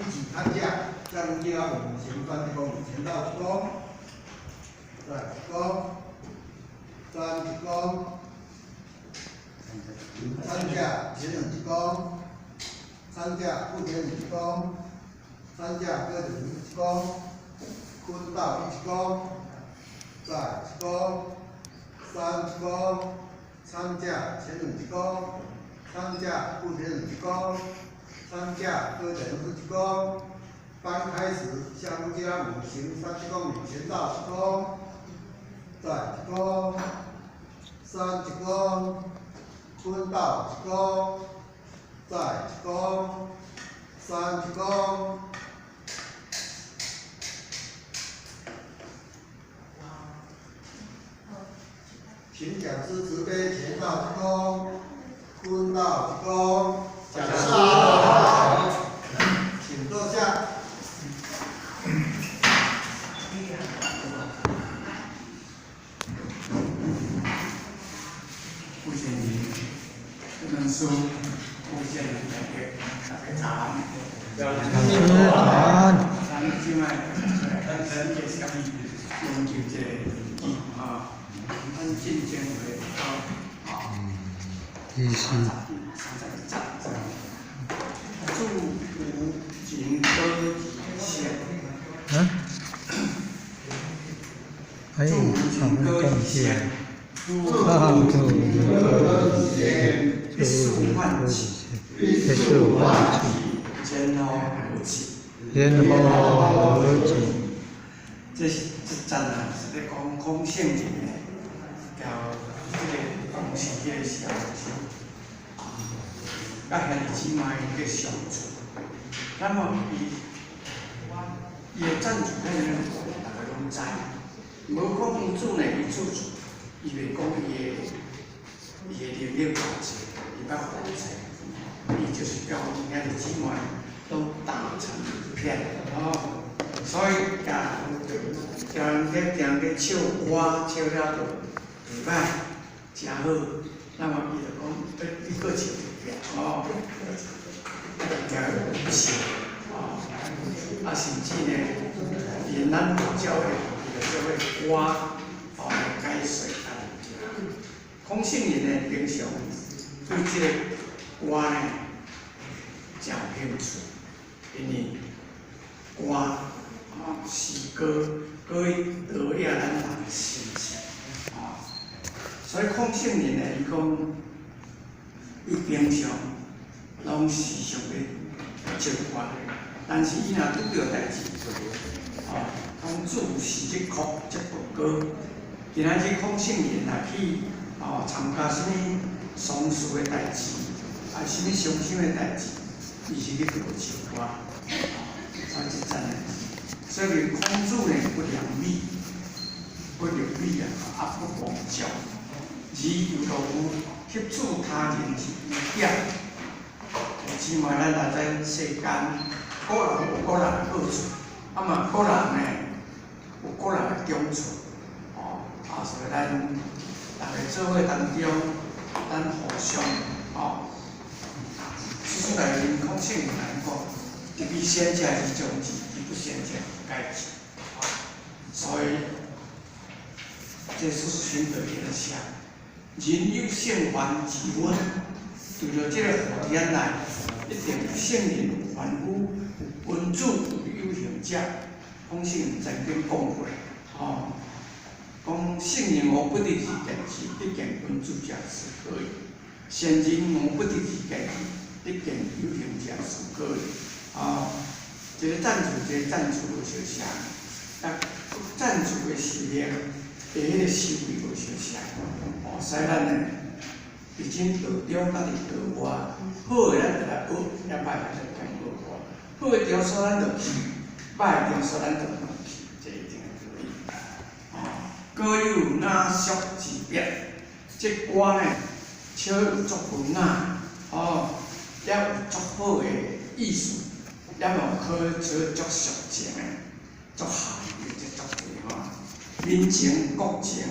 一起參加。下面就要我們行三鞠躬，前到一躬，再一躬，三鞠躬，參加前兩鞠躬，參加副典禮鞠躬，參加歌典禮鞠躬，坤道一鞠躬，再一躬，三鞠躬，參加前兩鞠躬，參加副典禮鞠躬，參加歌典禮鞠躬。班開始，下面就讓我們行三鞠躬禮，前到一躬，再一躬，三鞠躬，坤道一躬，再一躬，三鞠躬。請講師慈悲前到一躬，坤道一躬，講師好，請坐下。傅先生，這本書，傅先生大家大家早安。早安。咱這擺咱咱這是研究這個字啊，咱進前會到啊，意思。 31節，住無情歌而現。啊？哎，住無情歌而現。住無情歌而現，一樹喚起，一樹喚起，前後合起，前後合起。這是這節啊，是咧講孔聖人呢，交這個當時這個社會，佮兄弟姊妹咧相處。那麼伊伊的贊助咱大家攏知，無講孔子呢，伊處處，伊袂講伊的伊的能力偌濟，伊捌偌濟，伊就是叫兄弟姊妹攏打成一片，哦。所以，共共人咧定咧唱歌，唱了就袂歹，誠好。那麼伊就講，你閣唱一遍，哦，定有笑，哦，啊，甚至呢，連咱佛教的，伊就叫做歌，哦，來解說咱聽。孔聖人呢，平常對這個歌呢，誠有興趣，因為歌。詩歌，可以導引咱人的心情，啊，所以孔聖人呢，伊講，伊平常攏時常咧唱歌，但是伊若拄著代誌，啊，孔子是這曲這部歌。今仔日孔聖人若去哦參加啥物喪事的代誌，啊，啥物傷心的代誌，伊是去唱歌，啊，所以這真呢。所以孔子呢不良美，不良美啊，啊不妄教，而猶樂於協助他人之優點。姊妹，咱來在世間，各人有各人的好處，啊嘛各人呢有各人的長處，哦，啊所以咱逐个做伙當中，咱互相哦，事實內面孔聖人來講，得比先者之將至，其不先者不改之。所以，這事實心得伊咧寫，人有聖凡之分，對著這個福田內，一定有聖人、有凡夫、有君子、有有行者。孔聖人曾經講過，吼，講聖人無不得而見之，得見君子者是可矣；聖人無不得而見之，得見有行者是可矣。啊，一個贊助，一個贊助無相像，啊，贊助的修煉的彼個修為無相像，哦，所以咱呢，佇真道中佮佇道外，好的咱就來學，也歹的咱就兼學。好的場所咱就去，歹的場所咱就毋去，這一定的道理。哦，歌有雅俗之別，這歌呢，唱有足文雅，哦，也有足好的意思。也嘛有可做足俗情的、足含的，這足濟吼。民情國情，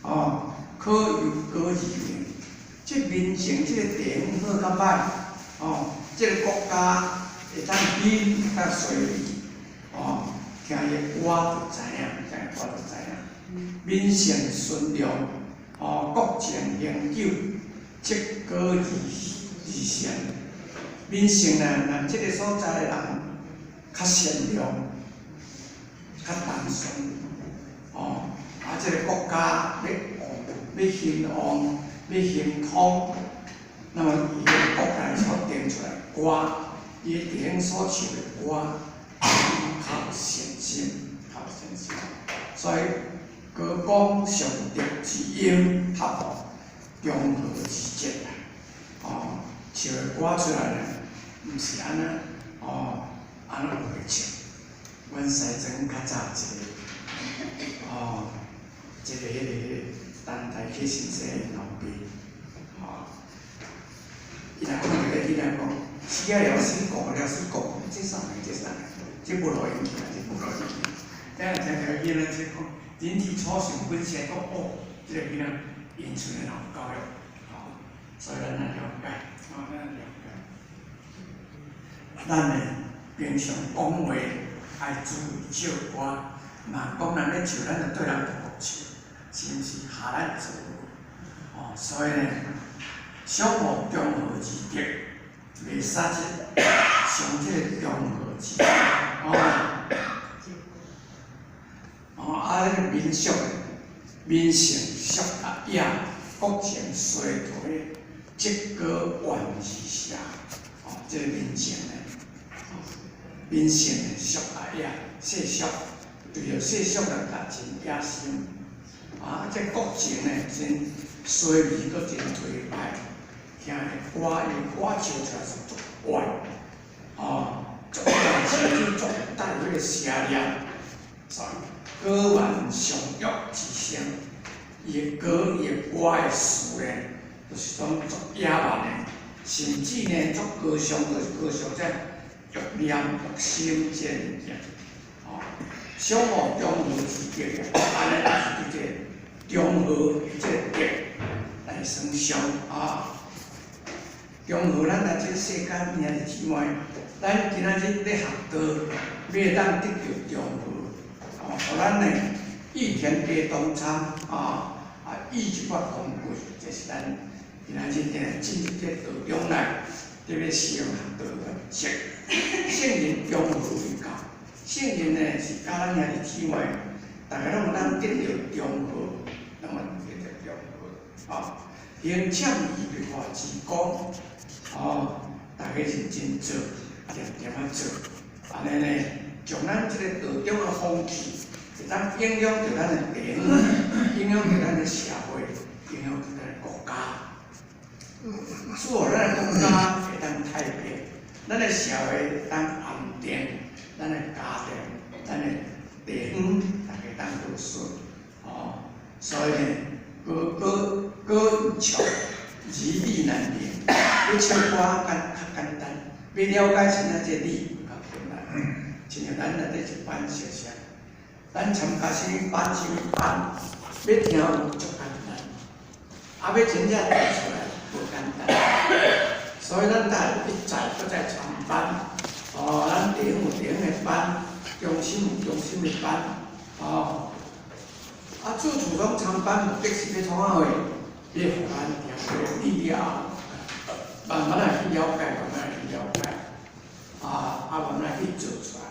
哦，可由歌而明。這民情、這個地方好佮歹，哦，這個國家會當敏較隨意，哦，聽伊的歌就知影，聽伊歌就知影。民性純良，哦，國情恆久，積歌而成。民性呢，咱這個所在的人較善良，較單純，哦，啊，這個國家欲旺，欲興旺，欲興通，那麼伊個國家所定出來歌，伊佇遐所唱的歌，較有善心，較有善心，所以歌講上德之音，合乎中和之節啦，哦，唱的歌出來呢，毋是按呢，哦，按呢學唱。阮西莊較早一個，哦，一個彼個陳大啟先生𪜶老爸，吼，伊若看著個囡仔講，死啊了死過了死過，這啥物？這啥物？這無路用去啊！這無路用去。等下聽著囡仔這講，人之初性本善，講哦，這個囡仔𪜶賰的有教育，吼，所以咱愛了解，吼，咱愛了解。咱呢平常講話愛注意唱歌，嘛講人咧笑，咱就對人薄薄笑，是毋是下咱做？哦，所以呢，相互中和之德，袂使這上這個中和之德，哦，哦，啊，彼個民俗，民性俗甲野，國情衰退，積歌怨而寫，哦，這個民情呢，民性俗甲野，世俗對著世俗人較真野心，啊，這國情呢真衰微，閣真頹敗，聽伊歌，伊歌唱出來是足怪，哦，足怪，甚至足帶彼個邪念，所以歌願上欲之聲，伊的歌，伊的歌的詞呢，就是講足野蠻的，甚至呢足高尚，就是高尚這欲念、欲心這個物件，哦，相互中和之德，按呢就是對這個中和這個德來算上啊。中和咱來這世間兄弟姊妹，咱今仔日咧學道，欲會當得著中和，哦，予咱呢意田家同參啊，啊意一發光貴，這是咱今仔日呢進入這道中來，特別使用學道的則。聖人中和為教，聖人呢是教咱兄弟姊妹，逐家攏有當得著中和，攏會得著中和，啊，行儉以日化之功，哦，逐家認真做，恬恬仔做，按呢呢，將咱這個道中的風氣，會當影響著咱的地方，影響著咱的社會，影響著咱的國家，使予咱的國家會當太平，咱的社會會當安定，咱的家庭、咱的地方，逐家當和順，哦，所以呢，歌歌歌唱，義理難明，欲唱歌簡較簡單，欲了解啥物這理較困難。親像咱內底一般熟悉，咱參加啥物班啥物班，欲聽有足簡單，啊，欲真正做出來無簡單。所以咱逐一再閣再參班，哦，咱地方有地方的班，中心有中心的班，哦，啊，處處攏參班，目的是欲創啥貨？欲予咱聽過理了後，慢慢來去了解，慢慢來去了解，啊啊，慢慢來去做出來。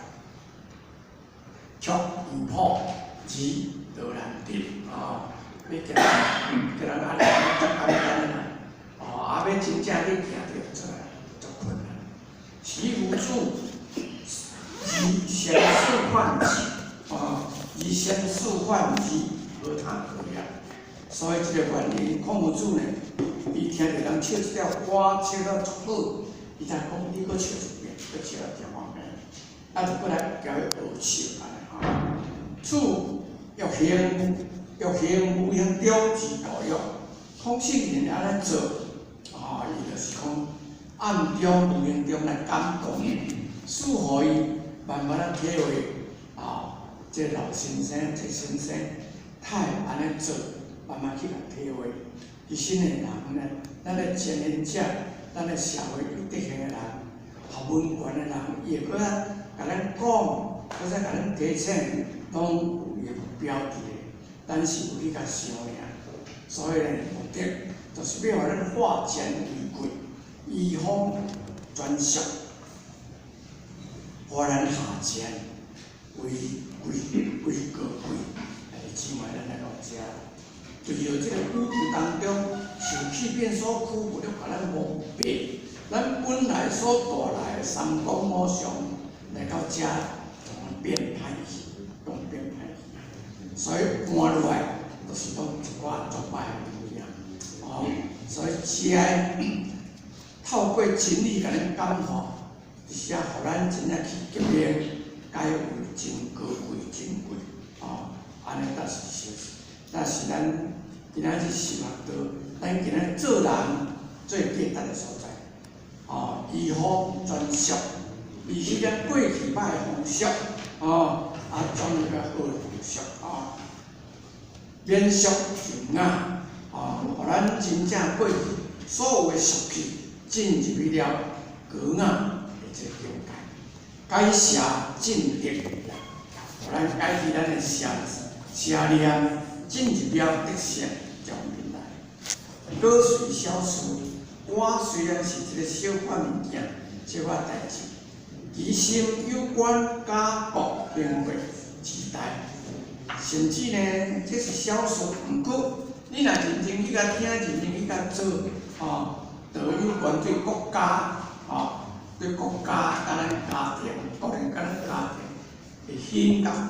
卻有譜而道難得，哦，欲行，叫人按呢足簡單的啦，哦，啊，欲真正去行著出來，足困難。其無主，而先事喚起，哦，而先事喚起，何談何也？所以這個原因，孔夫子呢，伊聽著人唱這條歌，唱了足好，伊才講你閣唱一遍，閣唱來聽看覓，啊，就閣來交伊學唱按呢吼。處欲行，欲行無形中之教育，孔聖人按呢做，哦，伊就是講暗中無形中來感動，使予伊慢慢仔體會，啊，這個老先生、這個先生，他會按呢做，慢慢去共體會。其實呢，人呢，咱的前人者，咱的社會有德行的人，學問懸的人，伊會閣較共咱講，或者共咱提醒，攏有伊的目標佇咧。咱是有去共想爾，所以呢，目的就是欲予咱化簡為貴，移風轉俗，予咱下賤為貴為高貴。姊妹，咱來到遮，對著這個宇宙當中，受氣變所驅，無咧共咱蒙蔽。咱本來所帶來的三觀五常來到遮，攏變歹去，攏變歹去。所以換落來，就是講一寡足歹的物件。哦，所以遮透過真理共咱感化，就是啊，予咱真正去革命，改為真高貴、真貴。哦，按呢才是實，才是咱今仔日修學道，咱今仔做人最價值的所在。哦，移風轉俗，離彼個過去歹的風俗，哦，啊，轉入較好的風俗，哦，免俗就雅，哦，予咱真正過去所有的俗氣進入去了高雅的這個境界，改邪進德，予咱改去咱的邪邪念，進入了德性上面來。果隨小事，我雖然是一個小可物件，小可代誌，其心攸關家國興滅之大，甚至呢，這是小事，毋過你若認真去共聽，認真去共做，吼，就有關對國家，吼，對國家佮咱家庭，個人佮咱家庭的興佮毀，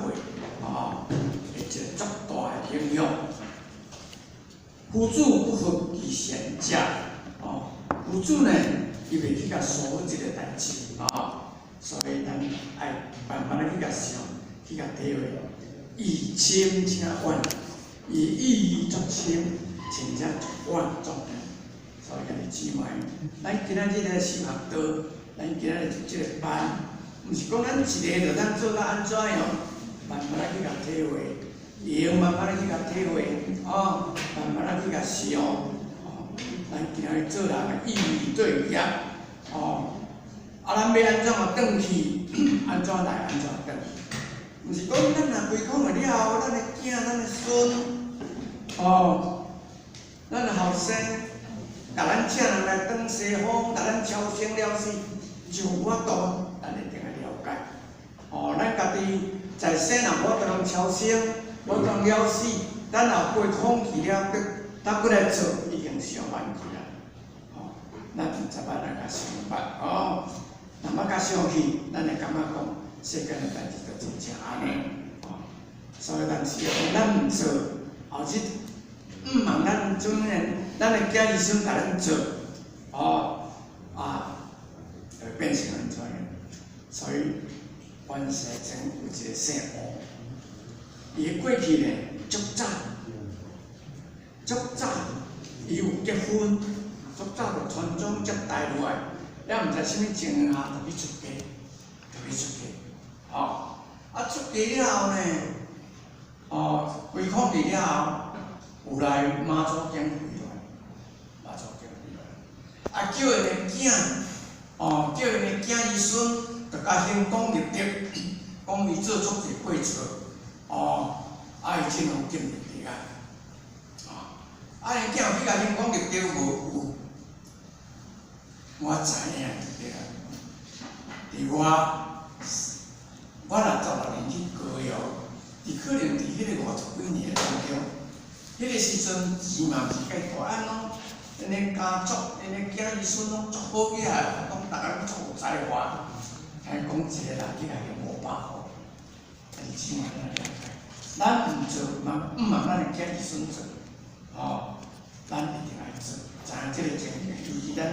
吼，會一個足大的影響。夫子不復其賢者，吼，夫子呢，伊袂去共疏忽這個代誌，吼，所以咱愛慢慢仔去共想，去共體會。義深且遠，伊意義足深，真正足遠足遠。所以兄弟姊妹，咱今仔日來修學道，咱今仔日入這個班，毋是講咱一个就當做到按怎樣，慢慢仔去共體會，用慢慢仔去共體會，哦，慢慢仔去共想，哦，咱今仔日做人的意義對業，哦，啊，咱欲按怎啊轉去，按怎來按怎轉去，毋是講咱若歸空了後，咱的囝、咱的孫，哦，咱的後生，共咱請人來轉西方，共咱超生了死，就有法度，咱一定愛了解。哦，咱家己在世若無法度通超生，無法度通了死，咱若過空去了，閣閣來做，已經傷晚去啦。哦，咱毋知捌來共想法，哦，若捌共想去，咱會感覺講世間的代誌就真正按呢。哦，所以當時講咱毋做，後日毋望咱怎樣，咱的囝兒孫共咱做，哦，啊，就會變成按怎樣？所以，阮西庄有一個姓黃，伊過去呢足早，足早，伊有結婚，足早就傳宗接代落來，也毋知啥物情形下就去出家，就去出家，吼，啊出家了後呢，哦，歸空去了後，有來媽祖經回來，媽祖經回來，啊叫𪜶的囝，哦，叫𪜶的囝兒孫，就共興講立德，講伊做足濟過錯，哦，啊伊真予禁入地啊，哦，啊𪜶囝有去共興講立德無？有，我知影就對啊。佇我，我若16年去高雄，佇可能佇彼个50幾年當中，彼个時陣錢嘛毋是介大，按攏𪜶的家族、𪜶的囝兒孫攏足好起來，攏逐家攏足有才華。聽講一個人去共用500箍，啊是姊妹咱了解。咱毋做，嘛毋望咱的囝兒孫做，吼，咱一定愛做，知影這個情形，尤其咱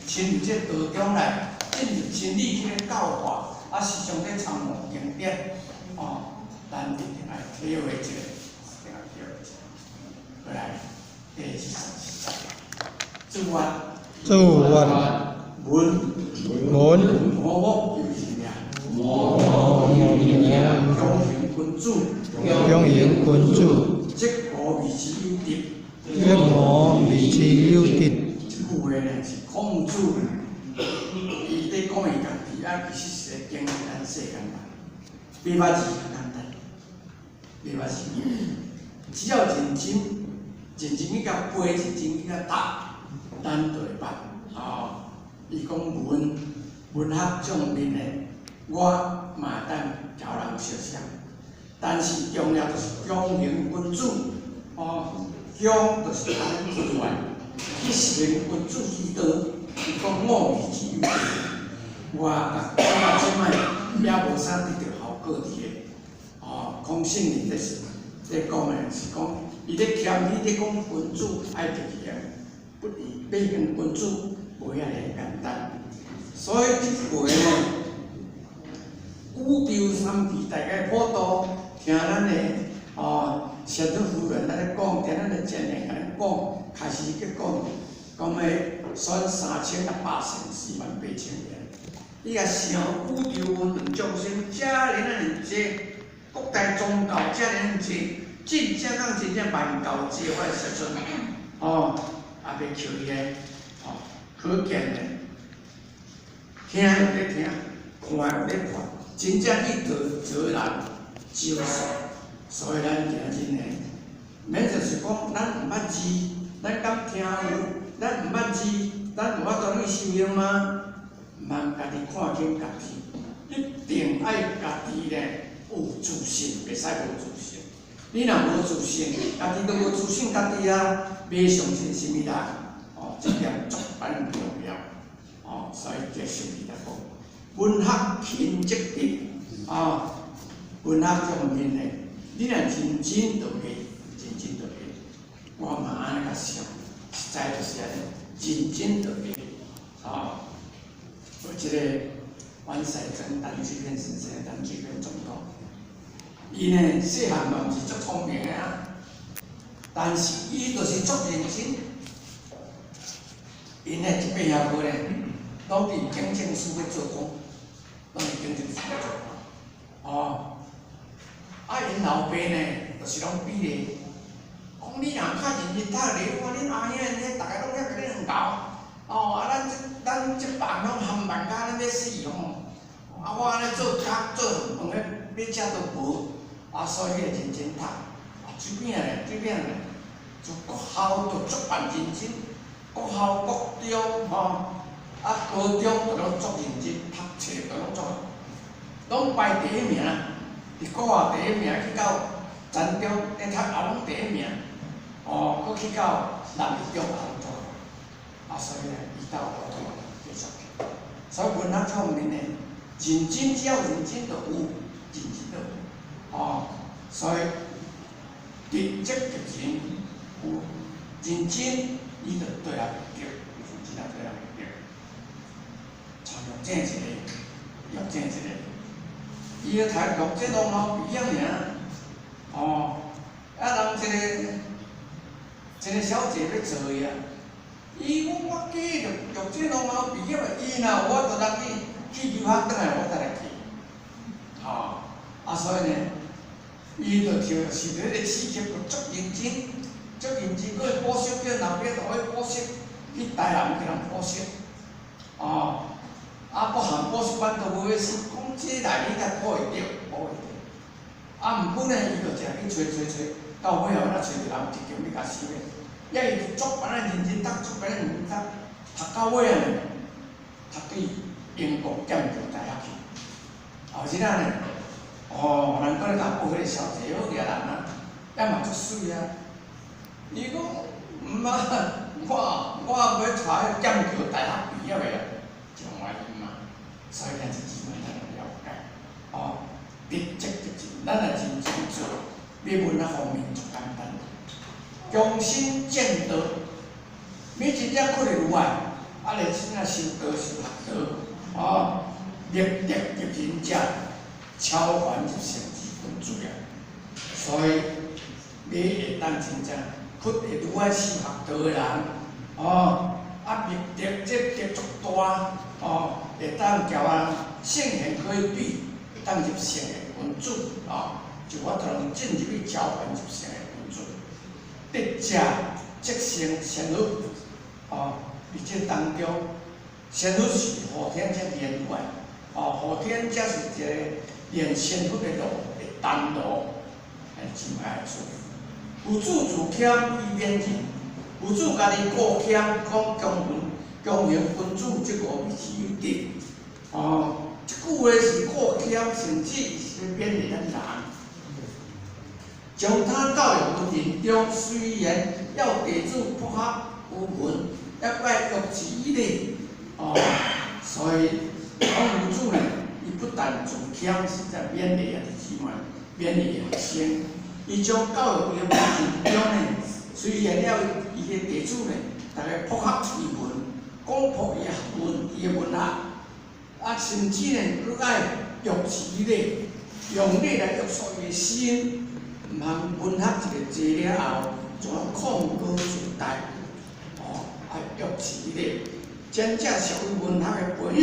親入這個道中來，進入真理去咧教化，啊時常咧參悟經典，吼，咱一定愛體會這個，一定愛體會這個。過來，第24節，自願，自願，聞，聞，魔目有形命，魔目有形，恭行君子，恭行君子，則無為之有德，則無為之有德。這句話呢是孔子，伊佇講伊家己。字啊，其實是咧經營咱世間人，袂捌字較簡單，袂捌字，只要認真、認真去共背，認真去共讀，咱就會捌。哦，伊講文文學上面的，我嘛會當交人相像，但是重要就是強行君子，哦，強就是按呢出來，去實行君子之道，伊講五味之有道。我感覺這擺也無啥得著效果佇個，哦，空性靈這是咧講的是講，伊咧謙虛咧講君子愛直言，不以變成君子無遐爾簡單。所以這回呢，宇宙三期大家普度聽咱的哦，善知夫人咧講，聽咱的前人共咱講，開始去講，講欲選3600乘48,000年。你若想宇宙芸芸眾生遮爾仔爾濟，各大宗教遮爾爾濟，真正講真正萬教齊發的時陣，哦，也袂扣伊個，哦，可見的，聽有咧聽，看有咧看，真正去做做人招數，所以咱今仔日呢，免就是講咱毋捌字，咱敢聽有？咱毋捌字，咱有法度去修行嗎？毋通家己看輕家己，一定愛家己咧有自信，袂使無自信。你若無自信，家己都無自信家己啊，袂相信啥物人？哦，這點足板重要。哦，所以繼續佇咧講，文學勤則得，啊，文學上面咧，你若認真就會，認真就會。我嘛按呢共想，實在就是按呢，認真就會，啊。有這個阮西莊陳水扁先生，陳水扁總統，伊呢細漢嘛毋是足聰明的啊，但是伊就是足認真。𪜶的一輩兄弟呢，攏佇警政署咧做工，攏佇警政署咧做工。哦，啊，𪜶老爸呢，就是攏比例，講你若較認真讀咧，我恁阿兄遐逐个攏遐共你囂。哦，啊，咱這房攏冚萬甲咱欲死吼！啊，我按呢做工做飯咧，欲食都無，啊，所以認真讀。啊，水扁咧，水扁咧，就國校就足辦認真，國校、國中吼，啊，高中就攏足認真，讀冊就攏足，攏排第一名。佇國校第一名去到全中咧讀也攏第一名，哦，閣去到南一中也攏足。啊，所以呢，伊到我都繼續去。所以文學方面呢，認真只要認真就有，認真就有，哦，所以直接及人有認真，伊就對人會著，認真啊對人會著。像玉正一個，玉正一個，伊咧讀玉正農校畢業爾，哦，啊人一個一個小姐欲做伊啊。伊講我記玉玉正農校畢業的，伊若有法度通去去留學轉來，我才來去。吼，啊所以呢，伊就摕是佇彼個刺激，就足認真，足認真，閣去補習，叫老爸帶去補習，去台南去人補習。哦，啊，北韓補習班都無欲死，講這來你才補會著，補會著。啊，毋過呢，伊就誠去揣揣揣，到尾後才揣著人一間欲共收的。也伊就足板仔認真讀，足板仔認真讀，讀到尾仔呢，讀對英國劍橋大學去。後日仔呢，哦，人閣咧共報彼個小姐好額人啊，也嘛足媠啊。伊講毋啊，我欲娶彼劍橋大學畢業的啊，真歡喜嘛。所以咱是基本咱了解，哦，直接直接，咱若認真做，欲文學方面足簡單。強身健道，你真正看得有愛，啊，咧真正修道修學道，哦，立德及仁者，超凡入聖之君子啊。所以你會當真正去會愈愛修學道的人，哦，啊，立德這德足大，哦，會當交人聖賢可以比，會當入聖的君子，哦，就有法度進入去超凡入聖的君子。德者則成仙佛，哦，佇這當中，仙佛是後天才練出來，哦，後天才是一个練仙佛的路的丹路，哎，真歹做。有主自謙以勉人，有主家己顧謙，講恭文恭行君子這五字有德。哦，這句話是顧謙，甚至是勉勵咱人。將他教育文人中，雖然要地主朴學有文，也愛約之以禮。哦，所以講有主呢，伊不但自謙，是在勉勵兄弟姊妹，勉勵學生。伊將教育的文人中呢，雖然了伊的地主呢，逐家朴學伊文，講朴伊學問，伊的文學，啊，甚至呢，閣愛約之以禮，用禮來約束伊的心，毋通文學一個濟了後，怎控高自大，哦，愛約之以禮。前者屬於文學的培養，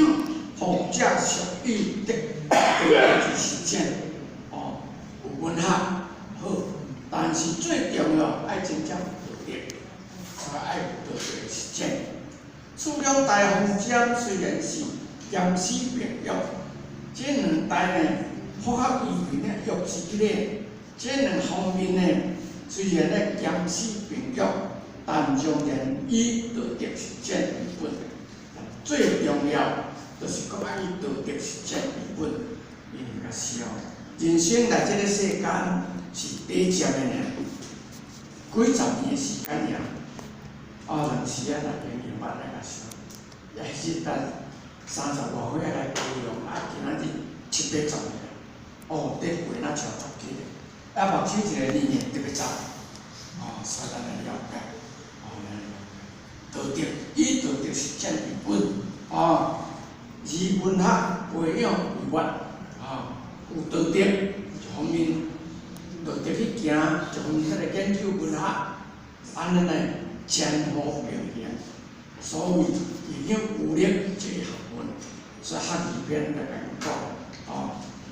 後者屬於德道德之實踐。哦，有文學好，但是最重要愛真正有道德，所以愛有道德的實踐。處長大方針雖然是兼施並育，這兩代呢，符合伊面的約之以禮，這兩方面呢，雖然咧兼施並育，但仍然以道德實踐為本。最重要就是閣愛以道德實踐為本，因為較少。人生來這個世間是短暫的爾，幾十年的時間爾，啊，有時啊，若經營捌來較少，也是等30外歲來高雄，啊，今仔日七八十歲，哦，這過若超十幾個，啊，目睭一个年的特別早，哦，所以咱來了解，哦，咱來了解，道德以道德實踐為本，哦，以文學培養為源，啊，有道德一方面，道德去行，一方面來研究文學，按呢呢前後並行，所謂營養有力這個學問，所以學義篇來共講，哦，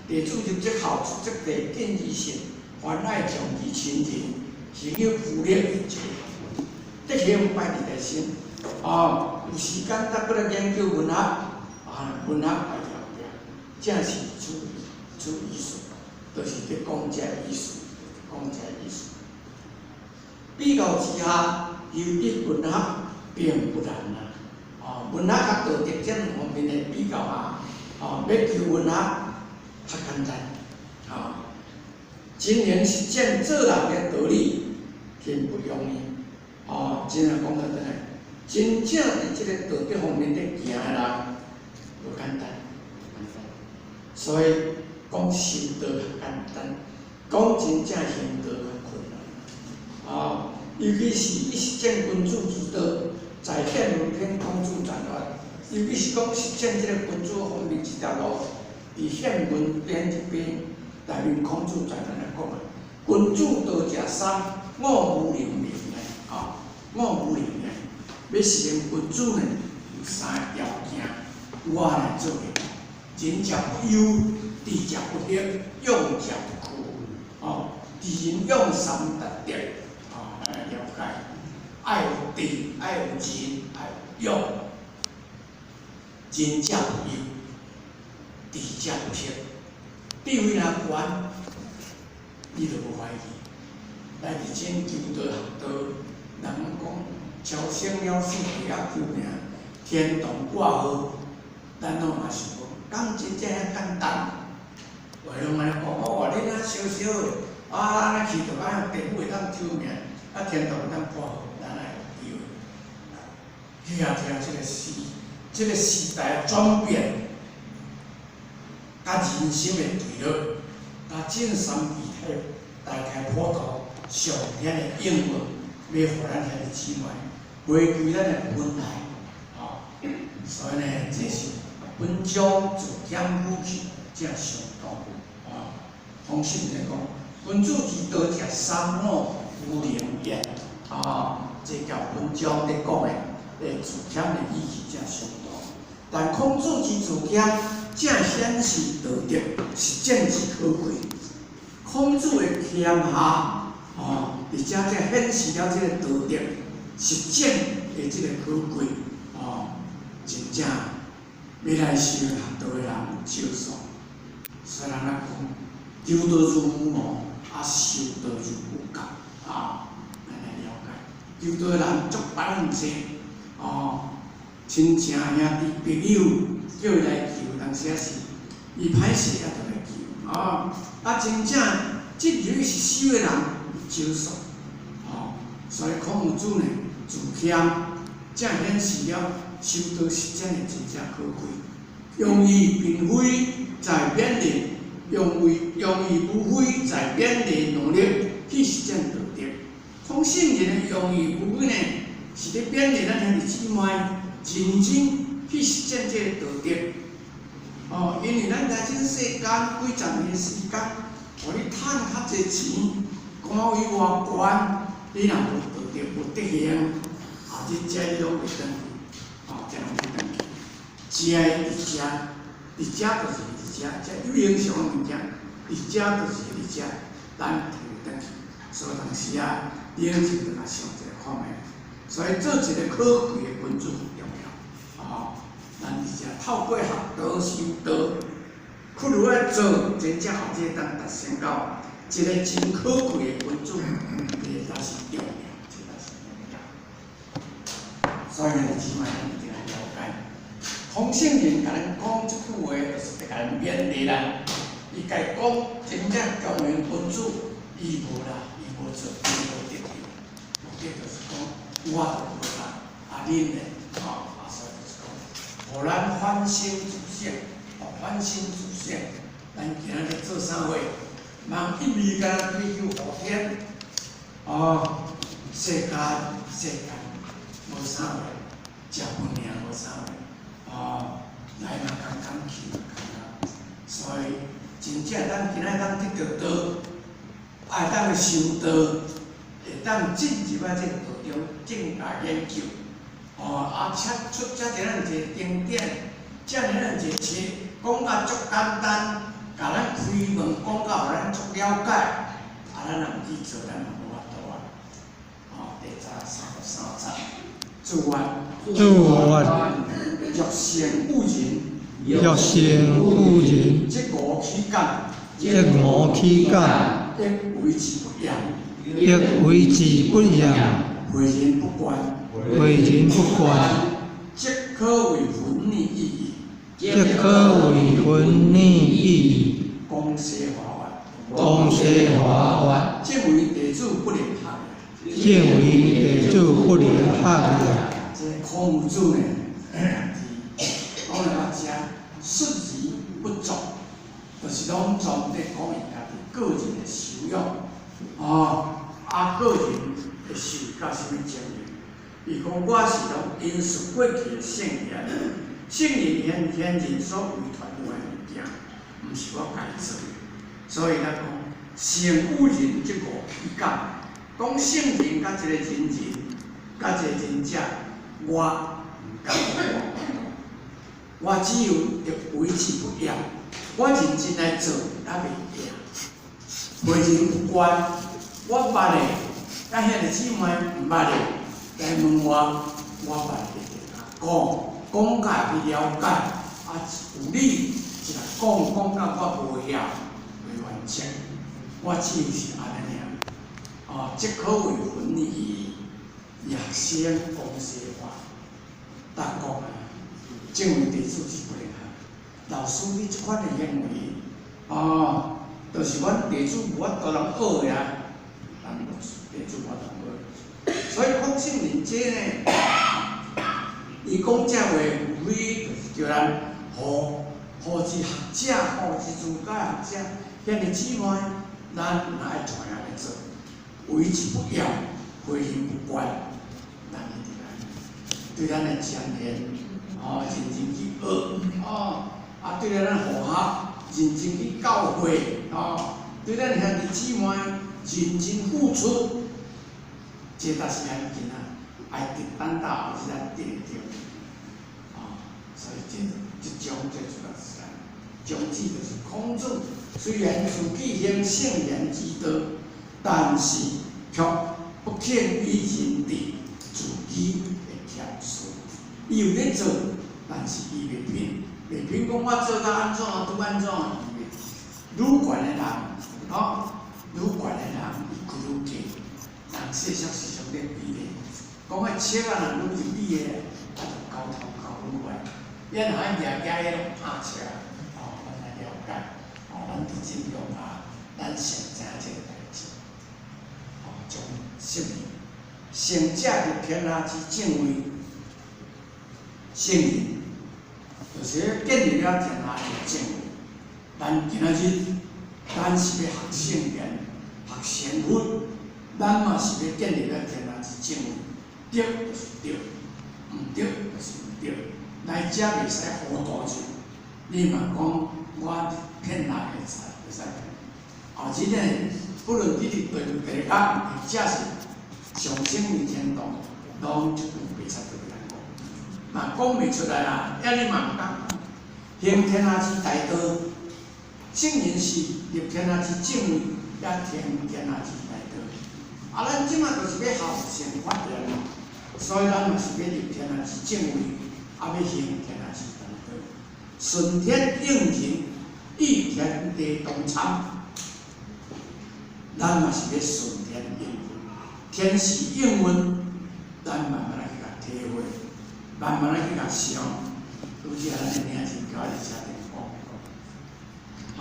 地主入則孝，出則弟，敬而信，關愛重義親仁，行有餘力這個學問，德行擺佇內心，哦，有時間才閣來研究文學，啊，文學擺佇後壁，正是此此意思，就是佇講這個意思，講這個意思。比較之下，修得文學並不難啊。哦，文學佮道德這兩方面的比較啊，哦，欲求文學較簡單，哦，真言實踐做人的道理，真不容易。哦，真正講得轉來，真正佇這個道德方面咧行的人，無簡單，簡單。所以講修道較簡單，講真正行道較困難。哦，尤其是以實踐君子之道，在憲文篇孔子傳話，尤其是講實踐這個君子方面這條路，佇憲文篇這邊內面孔子傳按呢講啊，君子道者三，五無寧名的，哦，五無寧的，欲實現君子呢，有三个條件，我來做的，仁者不憂，智者不惑，勇者不屈，哦，智仁勇三達德，哦，來了解，愛有智，愛有仁，愛有勇。仁者不憂，智者不惑。地位若懸，你就無歡喜。來佇真求道學道，人講悄聲鳥死，地仔求名，天堂掛號，咱攏嘛想講，敢真正遐簡單？話攏按呢講，哦，你若燒燒的，啊，按呢去就按地府會當抽名，啊，天堂會當掛號，咱愛有機會。聽聽這個時，這個時代轉變，佮人生的墜落，佮進三期體大開普度上天的應允，欲予咱兄弟姊妹回歸咱的本來，吼。所以呢，這是文章自謙語氣才相當，哦。方信來講，君子之道者三五無寧焉，啊，這條文章咧講的，自謙的語氣才相當。但孔子之自謙，正顯示道德實踐之可貴。孔子的謙下，哦，佇遮才顯示了這個道德實踐的這個可貴，哦，真正欲來修學道的人少數。所以咱來講，求道如無，啊修道如有覺啊，咱來了解。求道的人足1%，哦，親情兄弟朋友叫伊來求，當時是伊歹勢啊，就來求，哦，啊真正進入去修的人少數，哦，所以孔夫子呢自謙，才顯示了修道是真的真正可貴。用意並非在勉勵，用意無非在勉勵努力去實踐道德。講聖人的用意無非呢，是咧勉勵咱兄弟姊妹認真去實踐這个道德。哦，因為咱來這世間幾十年時間，予你趁較濟錢，官位偌懸，你若無道德無德行，啊，這這你攏袂轉去，哦，這攏袂轉去。食的佇遮，佇遮就是佇遮，這有影響的物件，佇遮就是佇遮，咱提袂轉去。所以當時啊，冷靜就來想一下看覓。所以做一个可貴的君子很重要，哦，咱佇遮透過學道修道，去愈愛做，真正後日當達成到一个真可貴的君子，這个才是重要，這才是重要。所以兄弟姊妹，咱一定愛了解。孔聖人共咱講這句話，就是欲共咱勉勵咱。伊家講真正強榮君子，伊無啦，伊無做，伊無得到，目的就是講我就無啦，啊恁呢？吼，啊所以就是講，予咱反省自省，哦反省自省，咱今仔日做啥貨？茫一味干焦追求後天，哦，世間無啥貨，食飯爾無啥貨。哦，來嘛艱艱，去嘛艱艱，所以真正咱今仔當得著道，愛當修道，會當進入啊這个道中正加研究，哦，啊，切出遮爾仔濟經典，遮爾仔濟冊，講甲足簡單，共咱開門講甲予咱足了解，啊，咱若毋去做，咱嘛無法度啊。哦，第33節，自願，自願。欲成悟人，欲成悟人，則無起感，則無起感，亦為之不厭，亦為之不厭，誨人不倦，誨人不倦，則可謂奮逆已矣。則可謂奮逆已矣。講西華講西華法，正為弟子不能學。正為弟子不能學也。這孔子呢，講來遮述而不作，就是攏總佇講伊家己個人的修養，哦，啊，個人會受到啥物情形？伊講我是攏引述過去的聖賢，聖人賢人所遺傳落來的物件，毋是我家做。所以咱講聖與仁則無起感，講聖人佮一個仁人，佮一個仁者，我毋敢講。我只有著為之不厭，我認真來做，也袂厭。誨人不倦，我捌的，佮兄弟姊妹毋捌的來問我，我捌的一定共講，講甲會去了解，啊有理一來講，講到我無曉為原則，我只有是按呢爾。哦，則可謂奮逆已，欲先講西話，逐國啊，正為弟子是不能學。老師你這款的行為，哦，就是阮弟子無法度通學的啊，咱弟子無法度學。所以孔聖人這呢，伊講這話無非就是叫咱予予之學者，予之儒家學者，兄弟姊妹，咱若愛怎樣來做？為之不厭，誨人不倦，咱一定愛對咱的前賢，哦，認真去學，哦，啊，對咱後學，認真去教誨，哦，對咱兄弟姊妹認真付出，這才是咱囡仔愛得等到後日咱得會著，哦，所以這種這主要是按呢，宗旨就是孔子雖然自己行聖賢之道，但是卻不肯以仁智自己的謙遜。伊有咧做，但是伊袂品。袂憑講我做到按怎拄按怎，愈懸的人，吼，愈懸的人伊骨愈低，人世俗時常咧比咧，講彼尺仔若愈入米的，啊就高頭高愈懸。咱若愛舉舉彼攏拍尺，吼，咱來了解，吼，咱佇真中啊，咱上知影這個代誌，吼，將聖人，聖者入天下之正位，聖人，就是建立了天下的正位。咱今仔日，咱是欲學聖言、學仙佛，咱嘛是欲建立了天下之正位。對就是對，毋對就是毋對。來遮袂使糊塗住，你嘛講我騙人會使會使騙。後日呢，不論你佇地獄地獄，或者是上升為天堂，攏一句袂使對人講，嘛講袂出來啦，遐你嘛毋敢。行天下之大道，聖人是入天下之正位，也行天下之大道。啊，咱這馬就是欲學聖法言，所以咱嘛是欲入天下之正位，啊，欲行天下之大道。順天應人，與天地同參。咱嘛是欲順天應運，天時應運，咱慢慢來去共體會，慢慢來去共想。拄則咱的領袖交佇車頂講講，哦，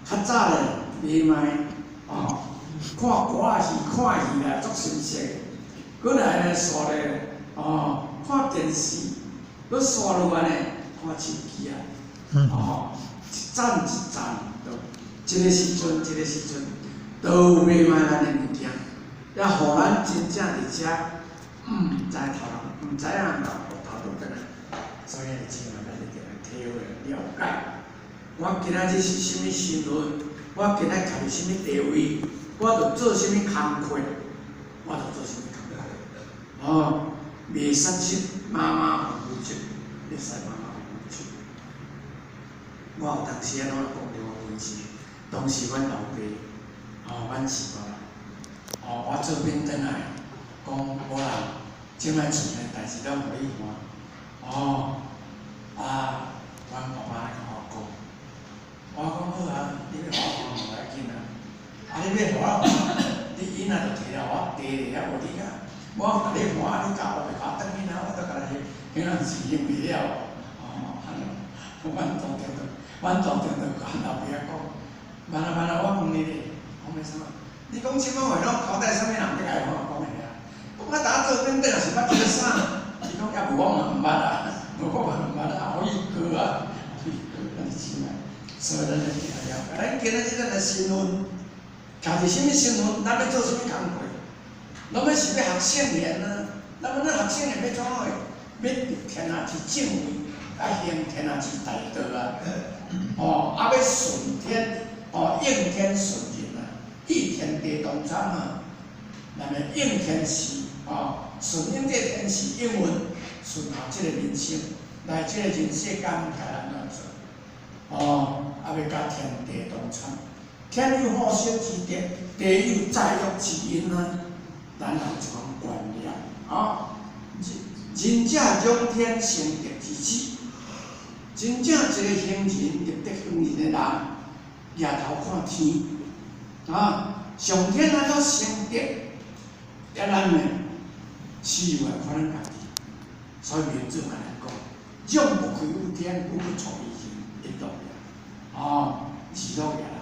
較早咧，袂歹，哦，看歌仔戲看戲啦，足新鮮。閣來咧，煞咧，哦，看電視，閣煞落來咧，看手機啊，哦，一盞一盞，就一個時陣一個時陣，都袂歹咱的物件，也予咱真正佇遮毋知頭路，毋知影頭頭路轉來。所以姊妹，咱一定愛體會了解。我今仔日是啥物身份？我今仔徛佇啥物地位？我著做啥物工課？我著做啥物工課？哦，袂使出馬馬虎虎出，袂使馬馬虎虎出。我有當時按怎講著我本身，當時阮老爸，哦，阮氏爸，哦，我做兵轉來，講無啦，這擺厝內代誌攏予你看，哦，啊，阮爸爸來共我講，我講好啊，你欲予我看無要緊啊，啊，你欲予我看，你囡仔就提來我地咧遐無你啊，我共你看，你教我袂共我轉去啊，我都共你彼陣時用袂了，哦，按呢，阮當場就共老爸仔講，慢啊慢啊，我問你咧，講欲創啥？你講啥物話攏交代啥物人欲共看講的爾？講我逐做兵轉來是捌這个啥？伊講猶無我嘛毋捌啊，無我嘛毋捌啊，予伊過啊，予伊過，咱是姊妹，所以咱一定愛了解。咱今仔日咱的身份，徛佇啥物身份，咱欲做啥物工課？咱欲是欲學聖言啊？咱欲學聖言欲創啥？欲入天下之正位，啊行天下之大道啊！哦，啊欲順天，哦應天順人啊，與天地同參啊。那麼應天時，哦順應這個天時應運，順後這個人生，來這個人世間該按怎做？哦，啊欲佮天地同參，天有好生之德，地有載育之恩啊。咱有這款觀念啊。仁者仰天成德之始，真正一個行仁德德行仁的人，舉頭看天，啊，上天按怎成德，啊，咱呢，思維看咱家己，所以明主共咱講，仰不愧於天，俯不怍於人，一道爾，哦，是道爾啦。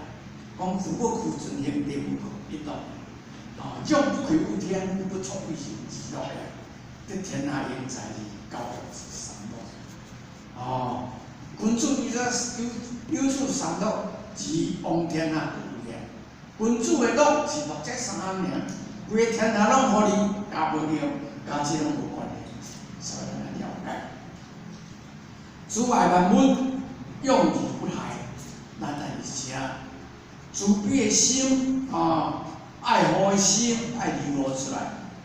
講俯不怍尊行，地不怍，一道爾，哦，仰不愧於天，俯不怍於人，是道爾。得天下英才而教育之三樂。哦，君子有有此三樂，而王天下無也。君子的樂是樂這三項爾，規个天下攏予你，也無用，佮這攏無關係。所以咱來了解，慈愛萬物，用而不害，咱愛佇遮慈悲的心，哦，愛護的心，愛流露出來，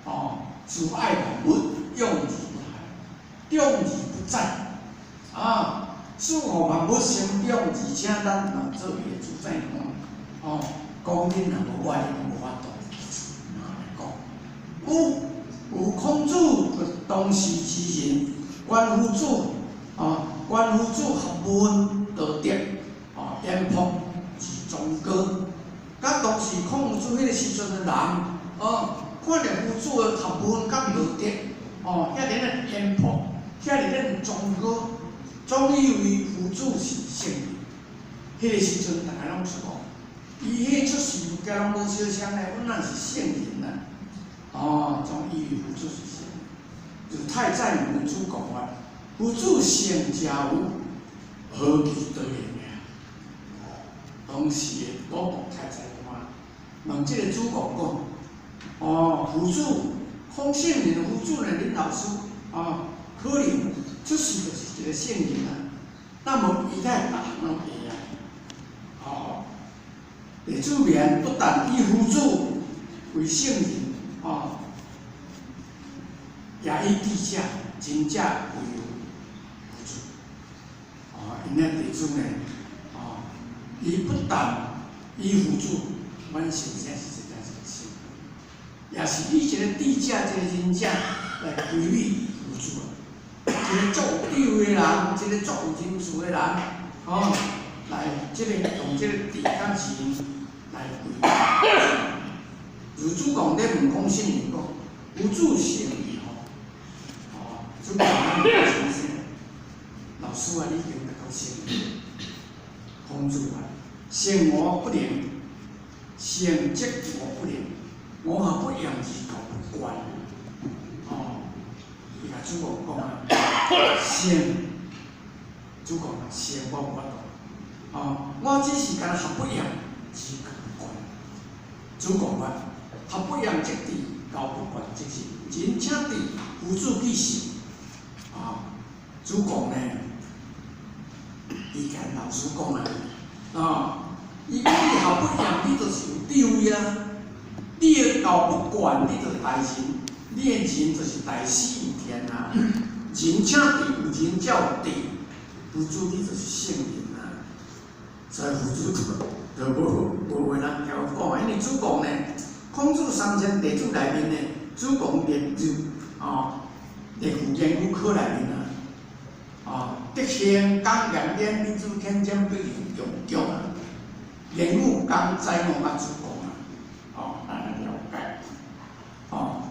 哦，慈愛萬物，用而不害，長而不宰，啊，賜予萬物生長，而且咱嘛做伊的主宰哦，講恁若無我，恁無法度。來講，有有孔子當時之人，觀夫子，哦，觀夫子學問道德，嚴樸而崇高。佮當時孔夫子彼個時陣的人，看著夫子的學問佮道德，遐爾的嚴樸，遐爾的崇高，總以為夫子是聖人。彼個時陣，逐家攏說講，伊彼出世物件攏無相像咧，阮哪是聖人啊？總以為夫子是聖人。就太宰問子貢話：夫子聖者無？何其多言啊！當時的魯國太宰官問這個子貢講：夫子，孔聖人夫子呢？恁老師可能出世就是一個聖人啊。那麼伊該逐項攏會啊？呂子勉不但以夫子為聖人，也以智者、仁者為夫子。𪜶遐弟子呢，伊不但以夫子，阮先生是真正是聖，也是以一個智者、一個仁者來歸於夫子啊。一個足有智慧的人，一個足有仁慈的人，來這個用這個智佮仁來歸。如子貢咧問孔聖人講：夫子聖矣吼，子貢咱問先生，老師啊，你已經達到聖人。孔子話：聖我不能，聖則我不能，我也不用而教不慣。伊共子貢講啊，聖，子貢啊，聖我無法度。我只是干焦學不厭，而教不慣。子貢話：學不厭則智，教不慣則仁。仁且智，夫子既聖。子貢呢，伊共老師講啊，伊講你學不厭，你就是有智慧啊；你的教不慣，你就是大仁。你的仁就是大師有天啊。仁且智，有仁才有智，夫子你就是聖人啊。所以夫子就無話通調講，因為子貢呢，孔子三千弟子內面呢，子貢列入列入言語科內面啊。德行講言典，民主天真不用強啊。言語講知我佮子貢啊，咱來了解。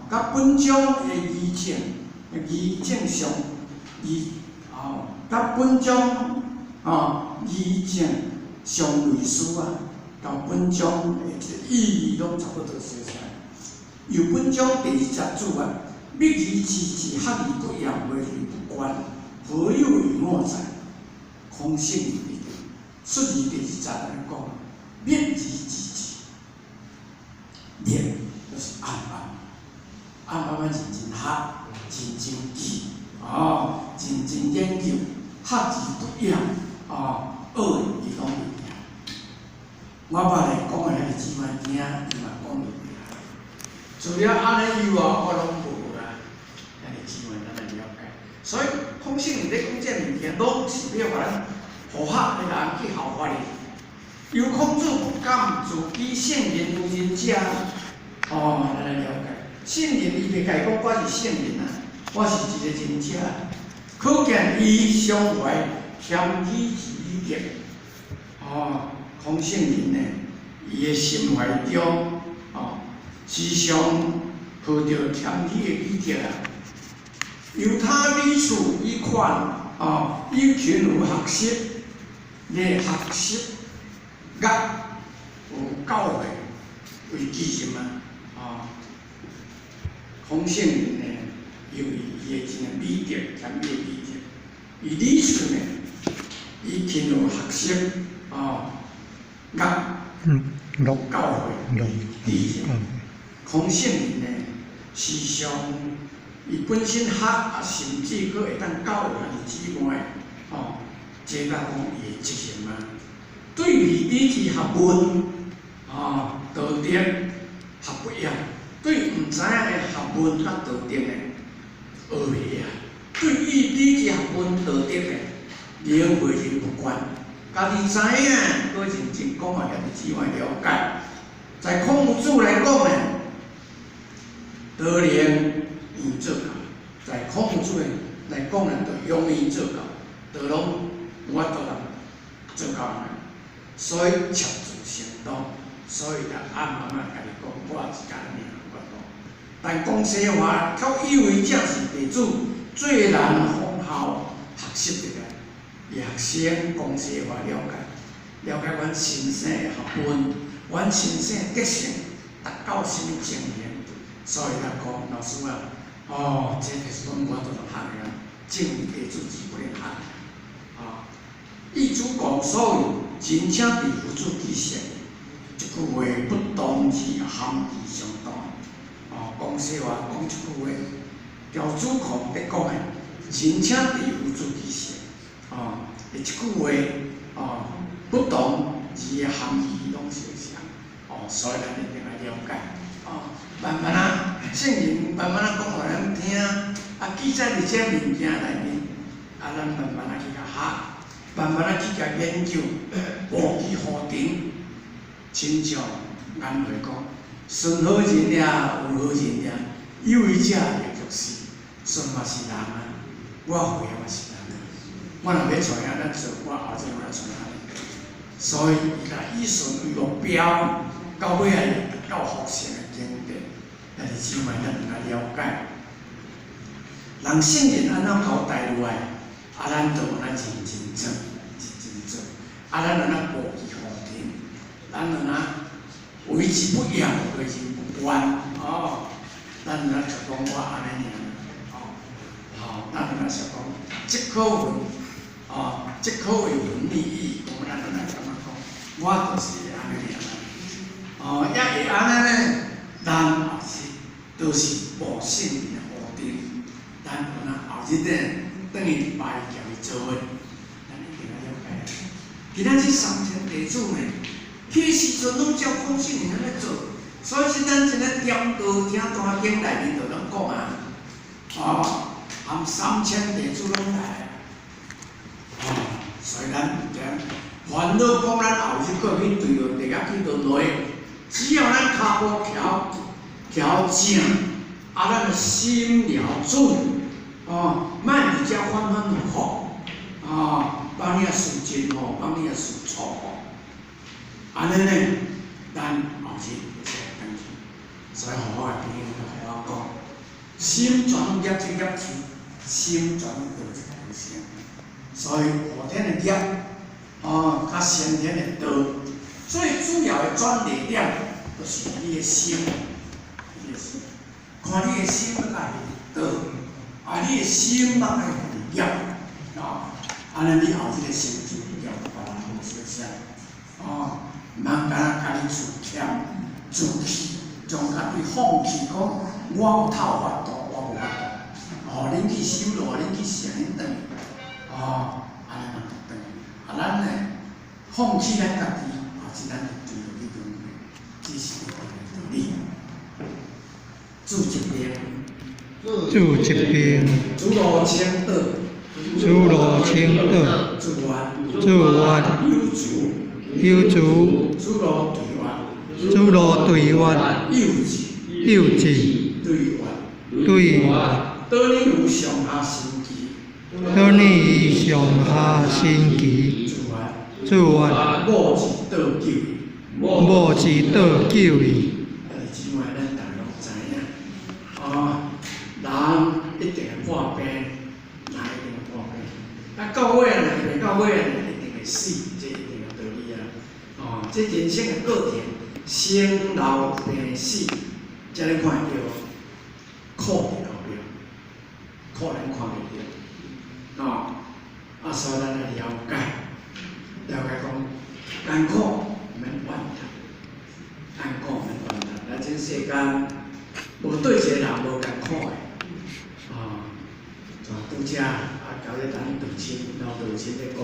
佮本章的義正，義正上義，佮本章義正相類似啊，佮本章的意義攏差不多相像。由本章第二節注啊，密而知之，學而不厭，為而不慣，何有於我哉？孔聖人釋義第二節來講，密而知之，密就是暗暗，暗暗仔認真學，認真記，認真研究，學而不厭，學的伊攏會記。我捌來講的遐個姊妹囝，伊嘛講會記。除了按呢以外，我攏無啦。遐個姊妹，咱來了解。所以孔聖人咧講這物件，攏是欲予咱好學的人去效法伊。由孔子不敢自比聖人為仁者，咱來了解。聖人伊袂家講我是聖人啊，我是一個仁者。可見伊常懷謙虛之美德。孔聖人呢，伊的心懷中，時常抱著謙虛的美德啊。由他屢處以款，以勤於學習，咧學習，甲有教誨為己任啊。孔聖人呢，由於伊的真個美德，謙虛的美德，伊屢處呢，伊勤於學習，甲有教誨為己任。孔聖人呢，時常伊本身學啊，甚至閣會當教育兄弟姊妹，這甲講伊的責任啊。對於你之學問，道德學不厭；對毋知影的學問佮道德呢，學袂曉。對於你之學問道德呢，明為人不慣。家己知影，閣認真講啊，兄弟姊妹了解。在孔夫子來講呢，德能用做到；在孔夫子來講呢，就容易做到。都攏無法度通做到按呢，所以攝自成道，所以就暗暗仔家己講，我也是共爾無法度。但講實話，卻以為這是弟子最難仿效學習的個。伊學生講實話了解，了解阮先生的學問，阮先生的德性達到啥物情形，所以才講老師啊，哦，這就是阮無法度通學的啊，正為弟子之不能學。啊，意主講所有真正佇夫子記寫的，這句話不同而含義相同。哦，講實話，講這句話，教主講咧講的，真正佇夫子記寫。哦，這句話，哦，不同而含義攏相像，哦，所以咱一定愛了解，哦，慢慢仔，聖人慢慢仔講予咱聽，啊，記載佇這物件內面，啊，咱慢慢仔去共學，慢慢仔去共研究，無去予定，親像顏回講，順好人也，有好人也，有為者亦若是，順嘛是人啊，我會嘛是人啊。我若欲揣按呢做，我後日嘛揣按呢。所以伊若以順為目標，到尾仔會達到佛性的境界。兄弟姊妹，咱通來了解，人聖人按怎交代落來，啊，咱就按呢認真做，認真做。啊，咱按怎無懼風塵，咱按怎為之不厭，為之不倦，哦。咱按怎就講我按呢爾，哦，好，咱按怎想講，即可云。哦，即可為云利益，講咱就來感覺講，我就是按呢爾啊。哦，也會按呢呢，咱後日都是無聖人的福定，咱有那後日呢，轉去拜共伊做伙，咱一定愛了解。今仔這三千弟子呢，彼時陣攏照孔聖人按呢做，所以是咱這个點道聽大經內面就攏講啊，哦，含三千弟子攏來。哦，所以咱毋知煩惱講咱後日閣去墜落地獄去輪迴，只要咱跤步徛徛正，啊，咱的心了準，哦，莫佇遮反反覆覆，哦，放你也事真好，放你也事錯誤，按呢呢，咱後日會使轉去。所以，予我的朋友就予我講，心轉業這業處，心轉道一個性。所以後天的業，哦，佮先天的道，最主要的轉捩點，就是你的心，你的心，看你的心欲愛佇倒，啊，你的心欲愛佇業，哦，按呢你後日的成就業別人無相像，哦，毋通干焦家己自謙自棄，將家己放棄，講我有透法度，我無法度，哦，恁去修路，恁去啥，恁轉去。哦，按呢嘛就轉去。啊，咱呢，放棄咱家己，後日咱就墜落去輪迴，這是一個道理。住一邊，住一邊，諸路清道，諸路清道，自願，自願，有主，有主，諸路對願，諸路對願，有志，有志，對願，對願，倒你有上下神奇，倒你上下神奇，自願，自願，某一倒救伊，某一倒救伊。兄弟姊妹，咱逐家攏知影，哦，人一定會破病，人一定會破病。啊，到尾若病到尾一定會死，這一定的道理啊。哦，這人生的過程，生老病死，這你看會著無？苦佇後壁，苦咱看袂著。哦，啊，所以咱愛了解，了解講艱苦毋免怨嘆，艱苦毋免怨嘆。來這世間，無對一個人無艱苦的，哦，像拄才啊，交咧咱道親，老道親咧講，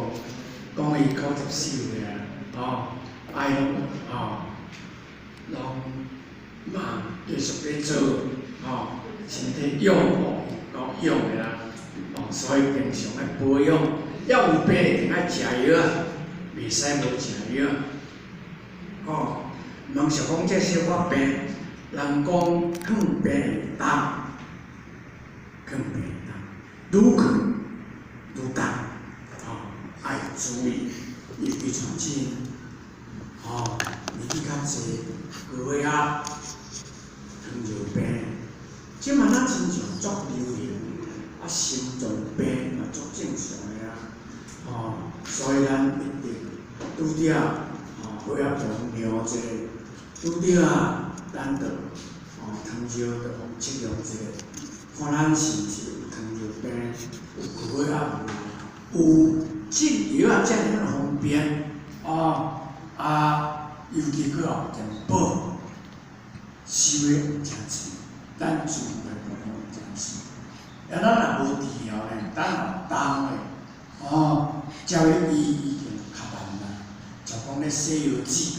講伊94歲啊，哦，啊伊攏哦，攏嘛繼續咧做，哦，身體養護夠養的啦，哦，所以平常愛保養，要有病一定愛食藥啊，袂使無食藥。哦，毋通想講這小可病，人講囥病會重，囥病會重，愈囥愈重。注意，伊非常真，吼，年纪較濟，高血壓、糖尿病，這馬仔親像足流行，啊，心臟病嘛足正常的啊，吼，所以咱一定拄著吼，血壓量量者，拄著啊，咱就吼糖尿就予測量者，看咱是毋是有糖尿病，有高血壓無？有進藥仔遮爾仔方便，哦，啊，尤其閣有健保，收的有誠濟，咱自費部分有誠濟。啊，咱若無治療呢，咱若有重的，哦，才欲醫已經較慢啦。就講咧西藥劑，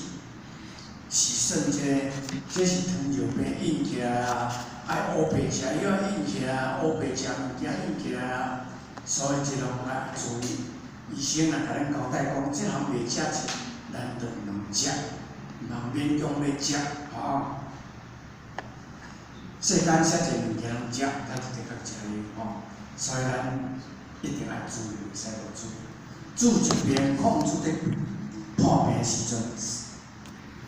是算這個，這是糖尿病引起來啊，愛烏白食藥引起來，烏白食物件引起來啊，所以這攏愛注意。醫生若共咱交代講，這項袂食者，咱就毋通食，毋通勉強欲食，吼。世間遮濟物件攏食，咱就得較食的吼。所以咱一定愛注意，袂使無注意。主一邊控制咧破病時陣，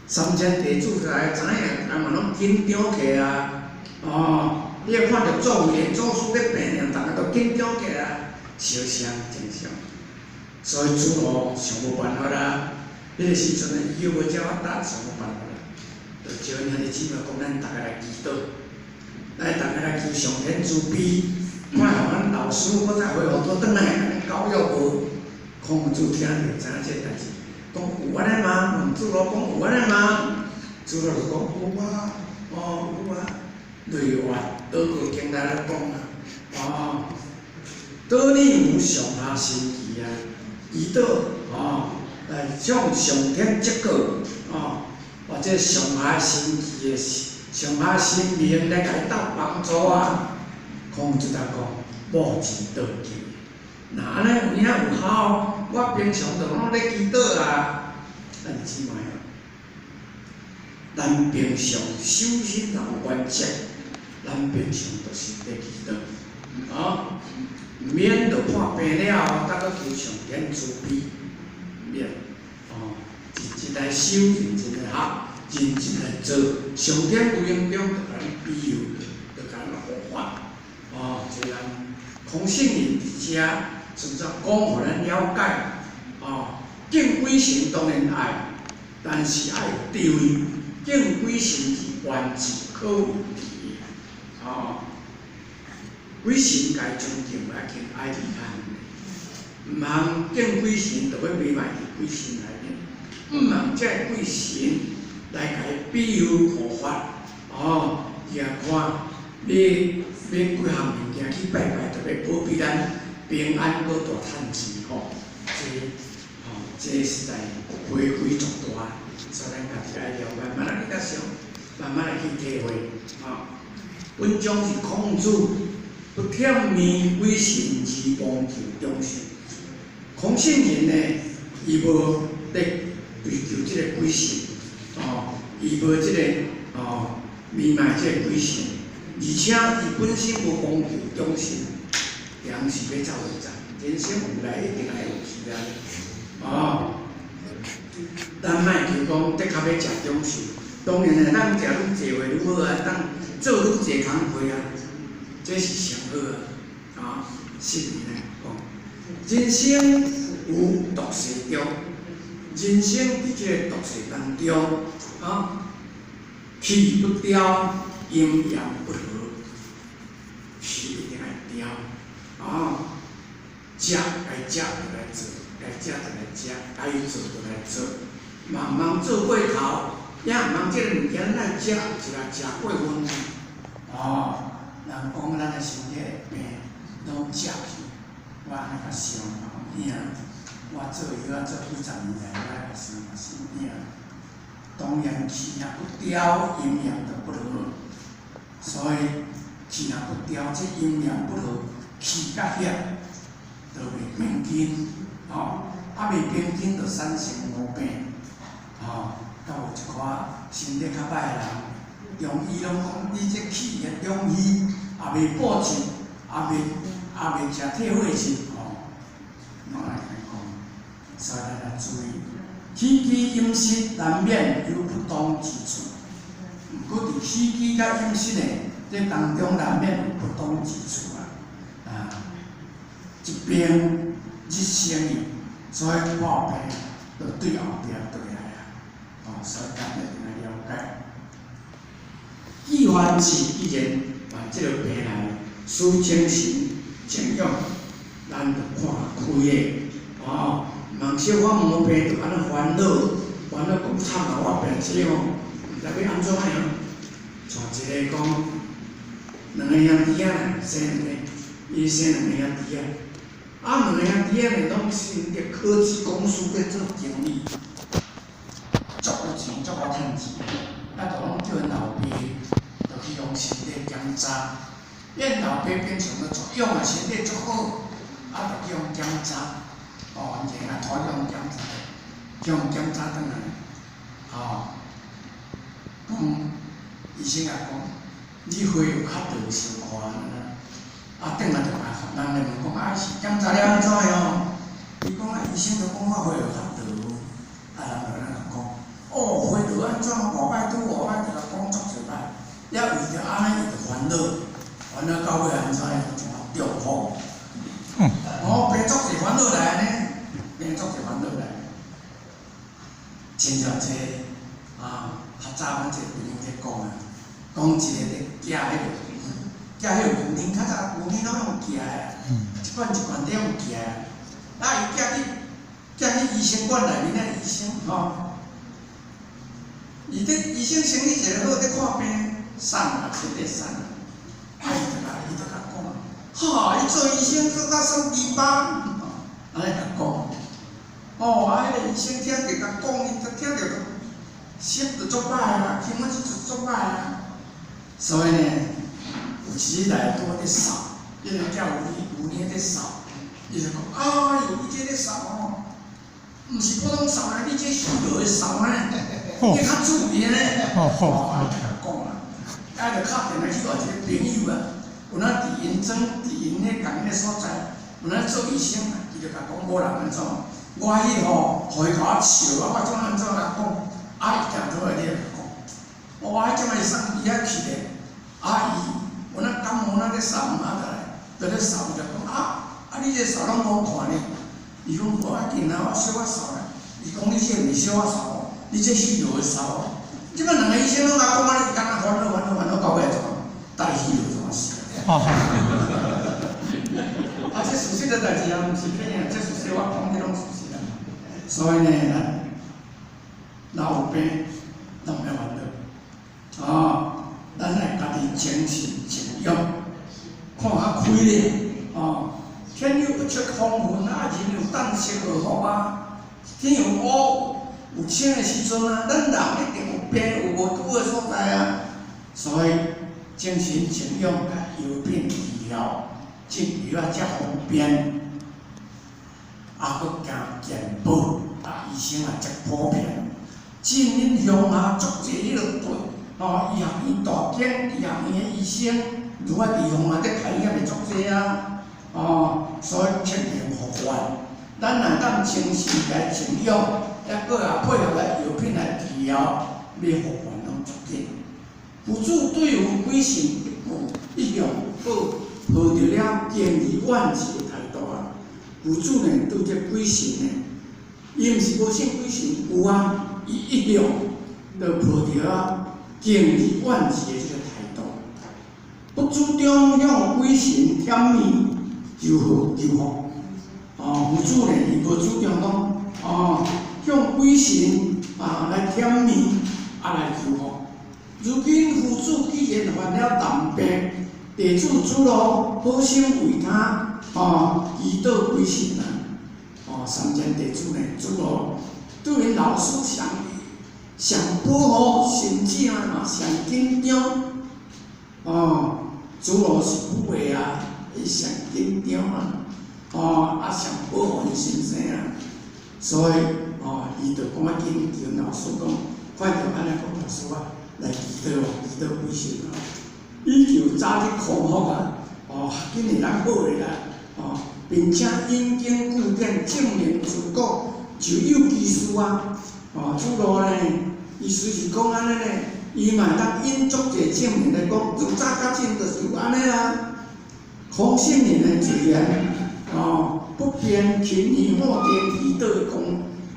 三千地主出來知影，人嘛攏緊張起來啊！哦，你會看著祖爺祖師咧病了，逐个都緊張起來，燒聲正常。所以主哦想無辦法啦，彼個時陣呢，醫藥無遮發達，想無辦法啦，就招兄弟姊妹講，咱逐个來祈禱，來逐个來求上天慈悲，看予咱老師閣再恢復倒轉來，按呢教育無？孔子聽著知影這個代誌，講有按呢嗎？問子路講有按呢嗎？子路就講有啊，哦有啊，累月禱告經來咧講啊，哦，倒你有上下神奇啊！祈禱哦，來向上天祝告哦，或者上下神奇的上下神明來共伊鬥幫助啊。孔子就講，莫之倒去。若按呢有影有效，我平常就攏咧祈禱啊。咱姊妹啊，咱平常修行若有原則，咱平常就是咧祈禱，啊。毋免著破病了後，才閣求上天慈悲，毋免，哦，認真來修，認真來學，認真來做，上天無形中就共你庇佑，就共咱護法，哦，這咱空性人佇遮，甚至講予咱了解，哦，敬鬼神當然愛，但是愛有智慧，敬鬼神是源自可有智，哦。鬼神該尊敬，愛敬愛離開，毋通敬鬼神，就欲迷茫佇鬼神內面。毋通這鬼神來共伊庇佑護法，哦，伊也看你買幾項物件去拜拜，就欲保庇咱平安閣大趁錢吼。這吼，這實在花費足大，所以咱家己愛了解，慢慢去甲想，慢慢來去體會，吼。本章是孔子不忝迷鬼神而妄求長壽。孔聖人呢，伊無咧追求這个鬼神，哦，伊無這个哦迷茫這个鬼神，而且伊本身無妄求長壽，人是欲走就走，人生有來一定愛有去啊，哦，咱莫求講的確欲食長壽，當然會當食愈濟會愈好啊，當做愈濟工課啊，這是上好啊，啊，實際來講，人生有濁世中，人生佇這個濁世當中，啊，氣不調，陰陽不和，氣一定愛調，啊，食該食就來做，該食就來食，該做就來做，毋通做過頭，也毋通這個物件咱愛食，一下食過分，哦，人講咱的身體會病，攏食去，我按呢共想嘛有影，我做藥仔做幾十年來，我來共想嘛是有影。當然氣若不調，陰陽就不和，所以氣若不調，這陰陽不和，氣甲血就袂平均，吼，啊袂平均就產生毛病，吼，閣有一寡身體較歹的人，中醫攏講你這氣血中虛，也袂補質，也袂食退火劑，吼，攏愛共伊講。愛注意，起居飲食難免有不當之處。毋過佇起居佮飲食呢，這當中難免有不當之處啊！啊，一病日生去，所以破病就對後壁綴來啊！哦，所以咱一定愛了解。既患是既然患這个病來，須精神靜養，咱就看開的哦。毋通小可毛病就按呢煩惱，煩惱講慘啊！我病這吼，毋知欲按怎樣。像一个講，兩个兄弟仔啦，生兩个，伊生兩个兄弟仔，啊，兩个兄弟仔呢，攏是佇科技公司咧做經理，足有錢，足夠趁錢，啊，就攏叫𪜶老爸，就去予身體檢查，𪜶老爸平常就足勇啊，身體足好，啊，就去予檢查，哦，因一個拖去予檢查，去予檢查轉來，吼，講醫生也講，你血有較濁小可按呢啦，啊，轉來就共人咧問講，啊，是檢查了按怎樣？伊講啊，醫生就講我血有較濁，啊，人就按呢講，哦，血濁按怎？外擺拄外擺就共講足濟擺，了為著按呢，伊就煩惱，煩惱到尾按怎樣？像中風。哦，病足濟煩惱來呢，病足濟煩惱來。親像這個啊，較早阮一个朋友咧講啊，講一个咧寄彼个，寄彼个牛奶，較早牛奶攏用寄的，一罐一罐咧用寄的。啊，伊寄去醫生館內面的醫生吼，伊咧醫生生理一个好咧看病，瘦啊，身體瘦啊，啊，伊就共講，哈，伊做醫生做甲算豬巴，按呢共講。哦，啊，彼个醫生聽著共講，伊就聽著就心就足歹啊，気持ち就足歹啊。所以呢，有一日來拄仔咧掃，彼个叫牛奶咧掃，伊就講，哎喲，你這咧掃吼，毋是普通掃呢，你這虛落的掃呢，你較注意呢。哦，啊，就共講啊，啊，就敲電話去予一个朋友啊，有哪佇𪜶莊，佇𪜶彼仝个所在，有哪做醫生啊，伊就共講某人按怎，我去吼，予伊共我笑啊，我怎按怎共講，啊，伊定倒來咧講，我彼種會送伊遐去咧，啊，伊有哪感冒哪咧掃，啊，就來，就咧掃，伊就講啊，啊，你這掃攏無看呢？伊講無要緊啊，我小可掃咧。伊講你這毋是小可掃，你這虛落的掃。這擺兩个醫生攏共講按呢，伊敢若煩惱煩惱煩惱到尾怎？帶虛落怎死？啊，這事實的代誌啊，毋是騙人，這事實我講的攏事實啊。所以呢，咱若有病，攏毋免煩惱。啊，咱愛家己精神靜養，看較開咧，哦。天有不測風雲啊，人有旦夕禍福啊。天有烏有晴的時陣啊，咱人一定有病有無拄的所在啊。所以精神靜養佮藥品治療，這藥仔才方便，啊，閣加健保，啊，醫生也才普遍。進恁鄉下足濟彼个對，吼，醫學院大間醫學院的醫生，如果佇鄉下咧開業的足濟啊。哦，所以徹平復原，咱若當精神來靜養，抑閣也配合來藥品來治療，欲復原攏足緊。夫子對於鬼神一向抱抱著了敬而遠之的態度啊。夫子呢，對這鬼神呢，伊毋是無信鬼神，有啊，伊一向都抱著啊敬而遠之的這个態度，不主張向鬼神忝命求福求福。哦，夫子呢，伊無主張講，哦，向鬼神啊來忝命啊來求福。如今夫子既然患了重病，弟子子路好心為他哦祈禱鬼神啊。哦，三千弟子呢，子路對𪜶老師上上保護，甚至啊嘛上緊張。哦，子路是母的啊，伊上緊張啊，哦，啊上保護𪜶先生啊，所以哦，伊就講啊緊求老師講，快著按呢講老師啊，來祈禱祈禱鬼神啊，以求早日康復啊，哦，緊會當好的啦，哦，並且引經據典證明諸果，就有技術啊！哦，主路呢，意思是講按呢呢，伊嘛會當引足濟證明來講，自早到今就是有按呢啊。空性靈的自然，哦，不便勤於後天祈禱的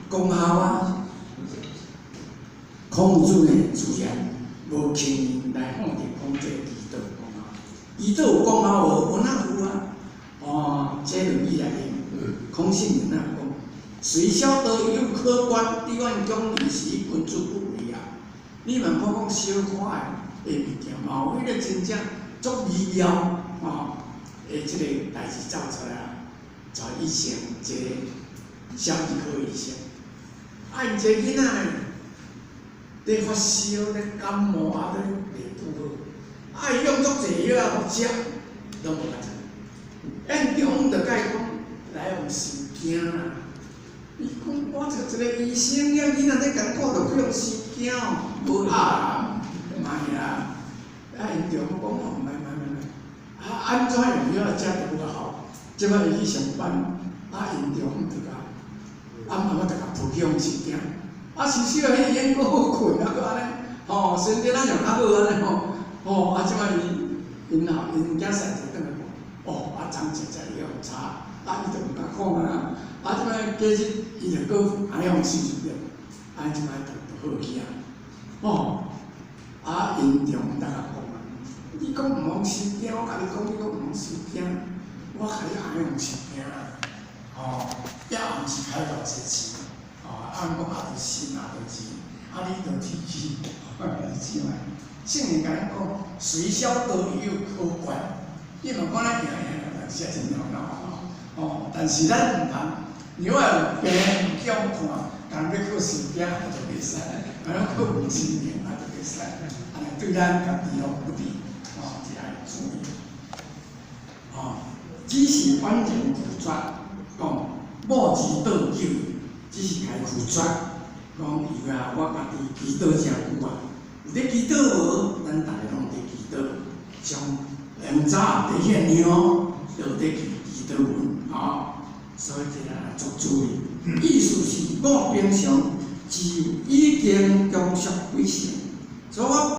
功效啊。孔夫子呢，自然無輕易來放佇講這個祈禱功效。祈禱有功效無？有哪有啊？哦，這論語內面，空性靈啊講，雖小道猶可觀，你願講二時君子不為啊。你嘛講講小可的物件，嘛有彼個真正足微妙哦的這個代誌走出來啊。就醫生一個小兒科醫生，啊，𪜶這個囡仔呢，咧發燒咧感冒啊，咧袂拄好，啊，伊用足濟藥啊，予食，攏無較濟。院長就共伊講來予收驚啦。伊講我做一個醫生，遐囡仔咧艱苦，就去予收驚哦，無啊，莫啦。啊，院長講哦，莫莫莫莫，啊，按怎用藥來食就無較好。這擺伊去上班，啊，院長就共，啊，慢慢就共抱去予收驚。啊，事實啊，彼醫院閣好困啊，閣按呢，吼，身體哪像較好按呢吼，吼，啊，這擺伊𪜶後𪜶囝婿就轉來講，哦，啊，昨食食藥差，啊，伊就毋敢講啊，啊，這擺過日伊就閣按呢予收一遍，啊，這擺就好去啊，吼，啊，院長才共講啊，你講毋予收驚，我共你講，你講毋予收驚，我共你按呢予收驚啊，吼，也毋是開偌濟錢，吼，啊，毋過啊，著心啊，著錢，啊，你著提起，你知無？聖人共咱講，雖小道猶可觀，你嘛講咱贏贏，但是也真熱鬧吼，但是咱毋通，如果有病叫看，共欲靠收驚就袂使，共欲靠無清明啊就袂使，按呢對咱家己吼不利，吼，這愛注意。吼，只是完全拒絕講某之道久，只是共伊拒絕講伊啊，我家己祈禱誠久啊，有咧祈禱無？咱逐个攏佇祈禱，像明早佇獻香，就佇祈禱文，吼，所以這個足注意。意思是我平常就已經恭屬幾成，所以我